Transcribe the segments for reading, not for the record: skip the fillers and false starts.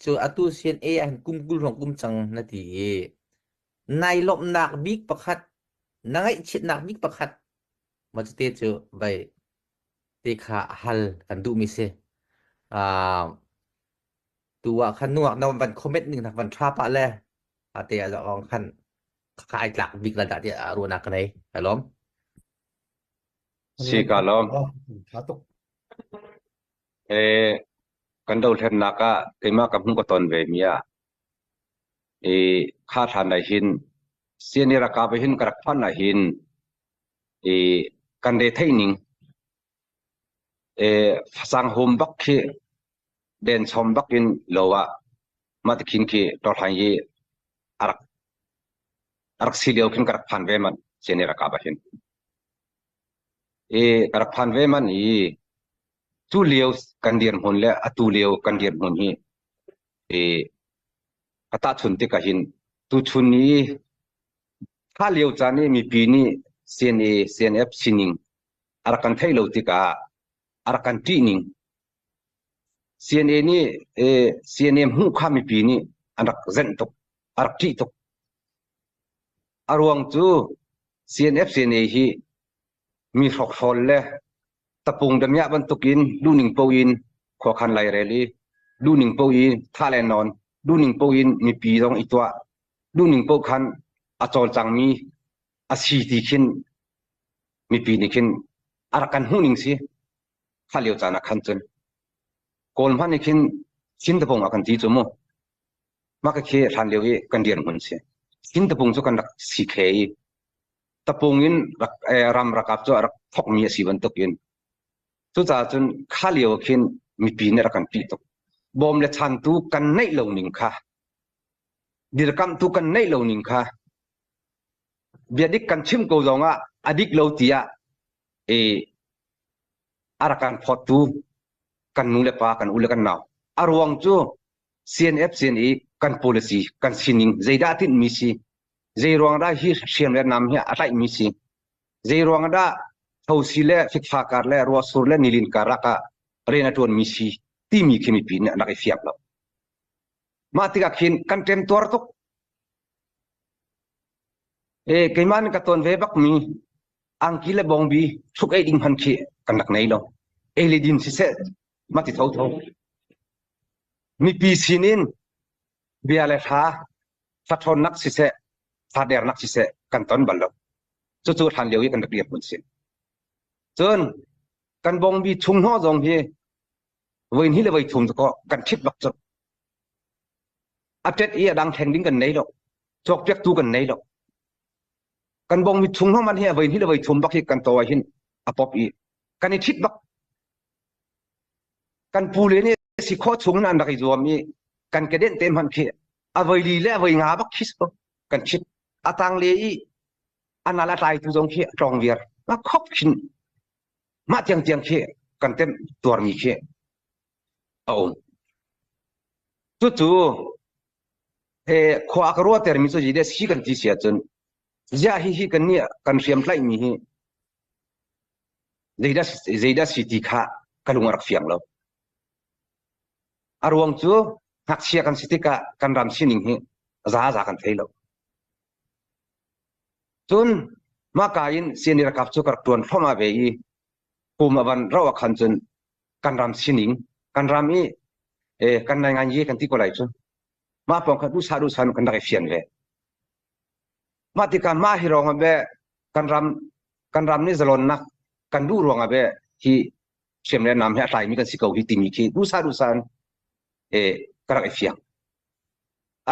Cu atu CNA ah hin kum 20 hrawng kum cang na ti i nai lawmhnak bik pakhat, na ngaihchiatnak bik pakhat mah cu te cu vai te kha hal kan duhmi si. Uh, tu ah khan nuak na van comment ning nak van tha pah le ate ah zong khan ka ai tlak bik la dah ti ruahnak ka nei. Ka lawm. Si ka lawm. Tha tuk. Eh, kan dothlennak ah keimah ka hmuh ka ton ve mi ah i kha hlan ah hin CNA ralkap hin ka rak phanh ah hin i kan re theih ning eh fasang hum bak khi den chom bak in lo ah mah ti khin khi ṭawhhlan hi a rak a rak si lio khin ka rak phan ve man CNA ralkap ah hin i ka rak phan ve man i cu lio kan dirhmun le atu lio kan dirhmun hi i ka tahchun tikah hin tuchun i kha lio caan i mipi nih CNA CNF sining a rak kan theih lo tikah a rak kan ṭih ning CNA nih CNA hmuh kha mipi nih an rak zenh tuk a rak ṭih tuk a ruang cu CNF CNA hi mi hrokhrawl le tapung damiah bantukin duhning paoh in khuakhan lairel i duhning paoh in thah le nawn duhning paoh in mipi zong i tuah duhning paoh khan a cawlcangmi a si ti khin mipi nih khin a rak kan hmuhning si kha lio caan ah khan cun Kawl hmanh nih khin Chin tapung a kan ti cu mu mah ka khi hlan lio i kan dirhmun si Chin tapung cu kan rak si khe i tapung in rak ram rakap cu a rak thokmi a si bantuk in cucaah cun kha lio khin mipi nih rak kan ṭih tuk bawm le chantu kan neih lo ning kha dirkamhtu kan neih lo ning kha bia dik kan chim ko zong ah a dik lo tiah i a rak kan phawttu kan nu le pa kan u le kan nau a ruang cu CNF CNE kan policy kan sining zeidah tinhmi si zei ruang dah hi hriam le nam hi a tlaihmi si zei ruang dah thosi le fikfa kar le ruahsur le nilin karlak ah rian a ṭuanmi si timi khi mipi nih an rak i fiang lo mah tikah khin kan ṭemtuar tuk e keimah nih ka tawn ve bakmi angki le bawngbi hruk ei ding hman khi kan rak nei lo ei le din siseh mah ti thotho mipi sinin bia le hla faṭhawnnak siseh fadernak siseh kan ton bal lo cucu hlan lio i kan rak dirhmun si cun kan bawngbi chung hnawh zong hi voi hnih le voi thum cu kan ṭhit bak cu a ṭet i a dang thleng ding kan nei lo cawkpiaktu kan nei lo kan bawngbi chung hnawh man hi a voi hnih le voi thum bak hi kan to ah hin a pop i kan i ṭhit bak kan pu le nih si khawh chung in an rak i zuam i kan kedenh te hmanh khi a voi li le a voi nga bak khi kan ṭhit a tang le i a nal a tlaitu zong khi a tlawng viar ma khop khin mah tiang tiang khi kan tem tuarmi khi a um cucu he khua ka ruahtermi cu hi si kan ti si ahcun ziah hi hi kan nih kan hriam tlaihmi hi zeidah zeidah si ti kha ka lung a rak fiang lo a ruang cu ngakchia kan si tikah kan ram sining hi za za kan thei lo cun mah in CND ralkap cu ka rak ṭuan thluahmah ve i kum a van rauh ah khan cun kan ram sining kan ram i kan nai ngai ye kan ti ko lai cu mah pawng kha duhsah duhsah kan rak i fian ve mah tikah mah hi rong ah be kan ram kan ram nih zalonnak kan duh ruangah be hi hriam le nam hi a tlaimi kan si ko hi timi khi duhsah duhsah in ka rak i fiang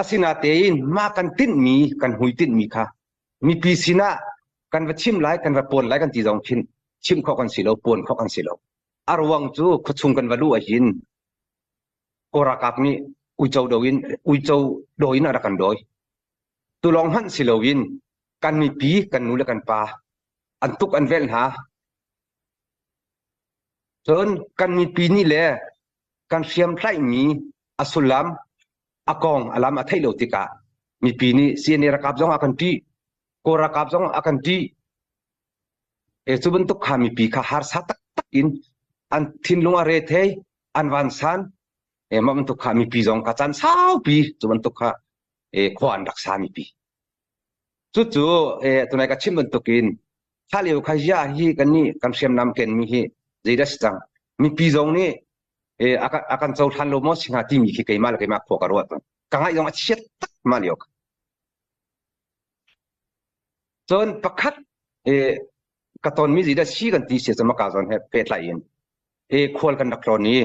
asinatein mah kan tinhmi kan hmuitinhmi kha mipi sinah kan va chim lai kan va puan lai kan ti zong khin chim khawh kan si lo puan khawh kan si lo a ruang cu khuachung kan va luh ahhin Kawl ralkap nih uico do in uico dawi in a rak kan dawi tu lawng hmanh si loin kan mipi kan nu le kan pa an tuk an velh hna cun kan mipi nih le kan hriam tlaihmi a sullam a kong a lam a theih lo tikah mipi nih CNA ralkap zong a kan ṭih Kawl ralkap zong a kan ṭih e cu bantuk kha mipi kha harsa taktak in an thinlung a re thei an vansan. E mah bantuk kha mipi zong kha caan saupi cu bantuk kha e khua an rak sa mipi. Cucu e tunai ka chim bantukin kha lio kha ya hi kan nih kan hriamnam ken mi hi zeidah si cang mipi zong nih e a kan cohlan lo maw si hnga timi khi keimah le keimah khua ka ruat. Ka ngaih zong a chiat tak ma lio. Cun pakhat e ka tonmi zeidah si kan ti si cun maka zawn he pehtlai in e khual kan rak tlawn i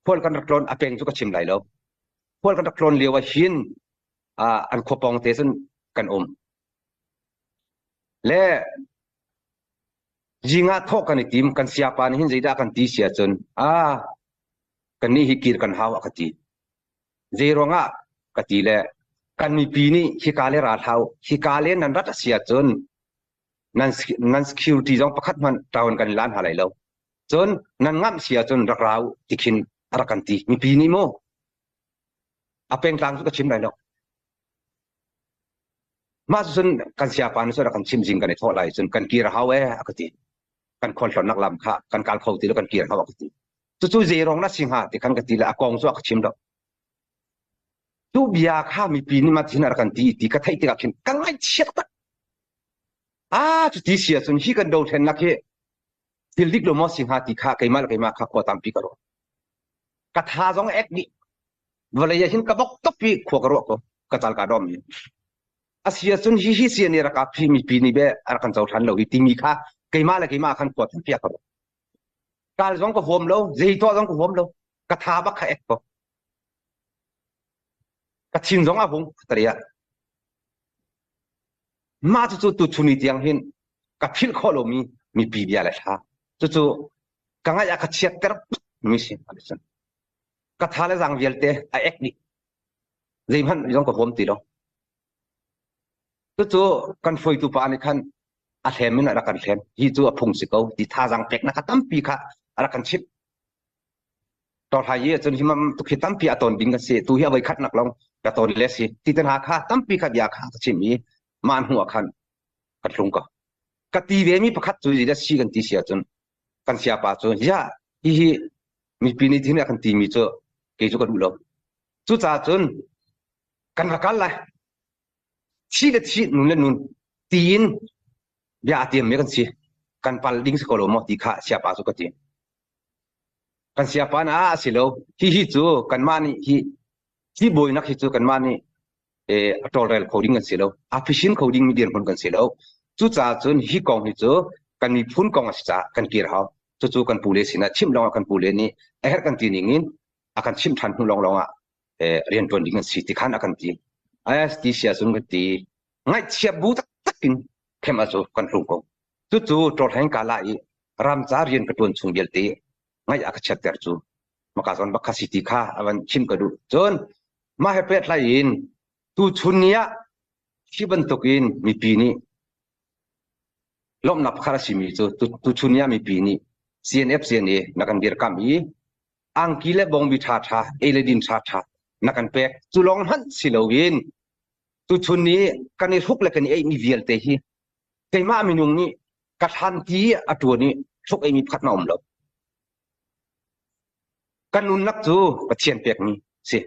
khual kan rak tlawn a peng cu ka chim lai lo. Khual kan rak tlawn lio ah hin an khua pawng te cun kan um. Le zing ah thawh kan i tim kan siapa nih hin zeidah kan ti si ahcun a kan nih hi kir kan hau a ka ti. Zei ruangah ka ti le kan mipi nih hika le ra hlau hika le nan rat a si ahcun nan nan security zong pakhat hmanh ṭaun kan lan hna lai lo. Cun nan ngamh si ahcun rak ra u ti khin a rak kan ti. Mipi nih mu a pengtlang cu ka chim lai lo. Mah cun kan siapa nih cun a kan chim zing kan i thawh lai cun kan kir a hau ee a ka ti. Kan khualtlawnnak lam kha kan kal kho ti lo kan kir hau a ka ti. Cucu zei ruang na si hnga ti khan ka ti le a kong cu a ka chim lo. Tu bia kha mipi nih mah tin a rak kan ti ti ka theih tikah khin ka ngaihchiat tak. Ah cuti si ahcun hi kan dothlennak hi thil dik lo maw si hnga ti kha keimah le keimah kha khua tampi ka ruah. Ka tha zong ek dih. Vawlei ah hin ka bok top i khua ka ruah ko. Ka cal ka dom i. A si ahcun hi hi si nih rak phi mipi nih be a rak kan cohlan lo hi timi kha keimah le keimah khan khua tampi ka ruah. Kal zong ka huam lo, zei tuah zong ka huam lo. Ka tha bak kha ek ko. Ka thin zong a hung tariah. Mah cucu tuchun ni tiang hin ka philh khawh lomi mipi bia le thla. Cucu ka ngaih a ka chiatter mi si. Ka tha le zang vialte a ek dih. Zeihmanh zong ka huam ti lo. Cucu kan hruaitu pa nih khan a hlem in a rak kan hlem. Hi cu a phung si ko ti thazaang peknak kha tampi kha a rak kan chimh. Tawhlai i cun hi mam tuk hi tampi a tawn ding kan si. Tu hi a voi khatnak lawng ka tawn le si. Ti te hna kha tampi kha bia kha ka chim i mah hnu ah khan ka tlung ko. Ka ti ve mi pakhat cu zeidah si kan ti si ahcun kan siapa cu ya hihi mipi nih thin a kan timi cu kei cu ka duh lo. Cucaah cun kan va kal lai. Thi le thi, nun le nun tiin bia a tiammi kan si. Kan pal ding si ko lo maw ti kha siapa cu ka ti. Kan siapa na a si lo. Hihi cu kanmah nih hi hi bawinak hi cu kanmah nih a tawlrel kho ding kan si lo. A phisin kho ding mi dirhmun kan si lo. Cucaah cun hi kong hi cu kan miphun kong a si caah kan kir hau. Cucu kan pule sinah chimh lawngah kan pule nih a herh kan ti ning in a kan chimh ṭhan hnu lawnglawng ah rianṭuan ding an si ti khan a kan ti. AST sia cun kan ti. Ngaihchia bu taktak in khem a cu kan hlung ko. Cucu ṭawlhleng ka la i ramca rian ka ṭuan chung vialte ngaih a ka chiatter cu maka zawn bak kha si ti kha a van chim ka duh. Cun mah he pehtlai in tuchun ni ah hi bantukin mipi nih lawmhnak pakhat a simi cu tuchun ni ah mipi nih CNF CNA na kan dirkamh i angki le bawngbi ṭhaṭha ei le din ṭhaṭha na kan pek. Cu lawng hmanh si loin tuchun ni kan i hruk le kan i eimi vialte hi keimah minung nih ka thlan ti a ṭuan i hruk eimi pakhat na um lo. Ka nunnak cu Pathian pekmi si.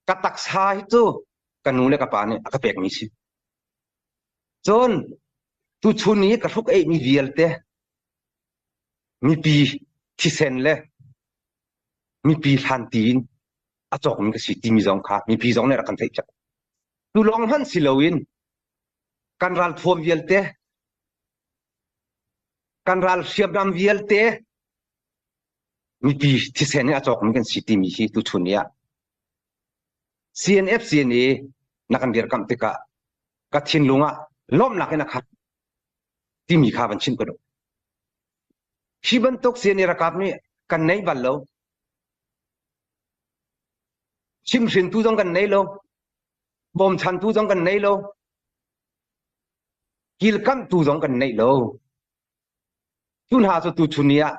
Ka taksa hi cu ka nu le ka pa nih a ka pekmi si. Cun tuchun i ka hruk eimi vialte mipi thisen le mipi hlan tiin a cawkmi ka si timi zong kha mipi zong nih rak kan theih piak. Tu lawng hmanh si loin kan ralthuam vialte kan ral hriamnam vialte mipi thisen in a cawkmi kan si timi hi tuchun ni ah CNF CNA na kan dirkamh tikah ka thinlung ah lawmhnak in a khat timi kha van chim ka duh. Hi bantuk CNA ralkap nih kan nei bal lo. Chimhrintu zong kan nei lo. Bawmchantu zong kan nei lo. Kilkamhtu zong kan nei lo. Cu hna cu tuchun ni ah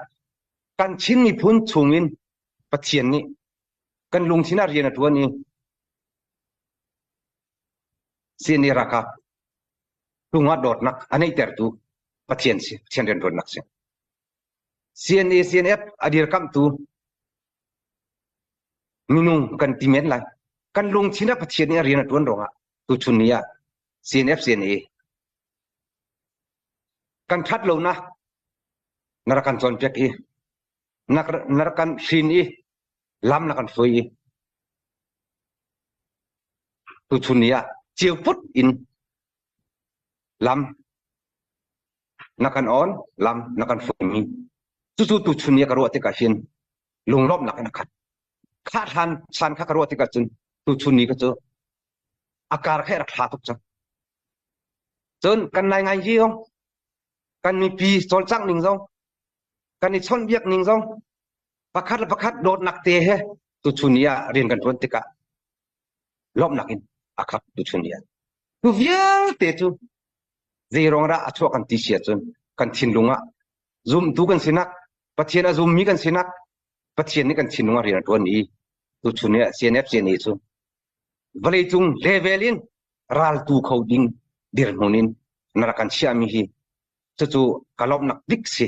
kan Chin miphun chungin Pathian nih kan lungthin ah rian a ṭuan i CNA ralkap cungah dawtnak a neihtertu Pathian si, Pathian rianṭuannak si. CNA CNF a dirkamhtu. Minung kan ti men lai. Kan lungthin ah Pathian nih a rian a ṭuan ruangah tuchun ni ah CNF CNA kan ṭhat lonak na rak kan cawnpiak i na rak kan hrin i lam na kan hruai i tuchun ni ah ceuput in lam na kan on lam na kan hruaimi cucu tuchun ni ka ruah tikah hin lunglawmhnak in a khat. Kha hlan chan kha ka ruah tikah cun tuchun ni ka cu a kar kha rak hla tuk cang. Cun kan nai ngai hi zong kan mipi cawlcangh ning zong kan i chawnhbiak ning zong pakhat le pakhat dawtnak te he tuchun ni ah rian kan ṭuan tikah lawmhnak in a khat tuchun ni ah. Tu vialte cu zei ruang dah a chuah kan ti si ahcun kan thinlung ah zumtu kan sinak Pathian a zummi kan sinak Pathian nih kan thinlung ah rian a ṭuan i tuchun ni ah CNF CNA cu vawleicung level in raltu kho ding dirhmun in na rak kan chiahmi hi cucu ka lawmhnak bik si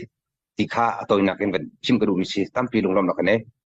ti kha a tawinak in van chim ka duhmi si tampi lunglawmhnak ka nei.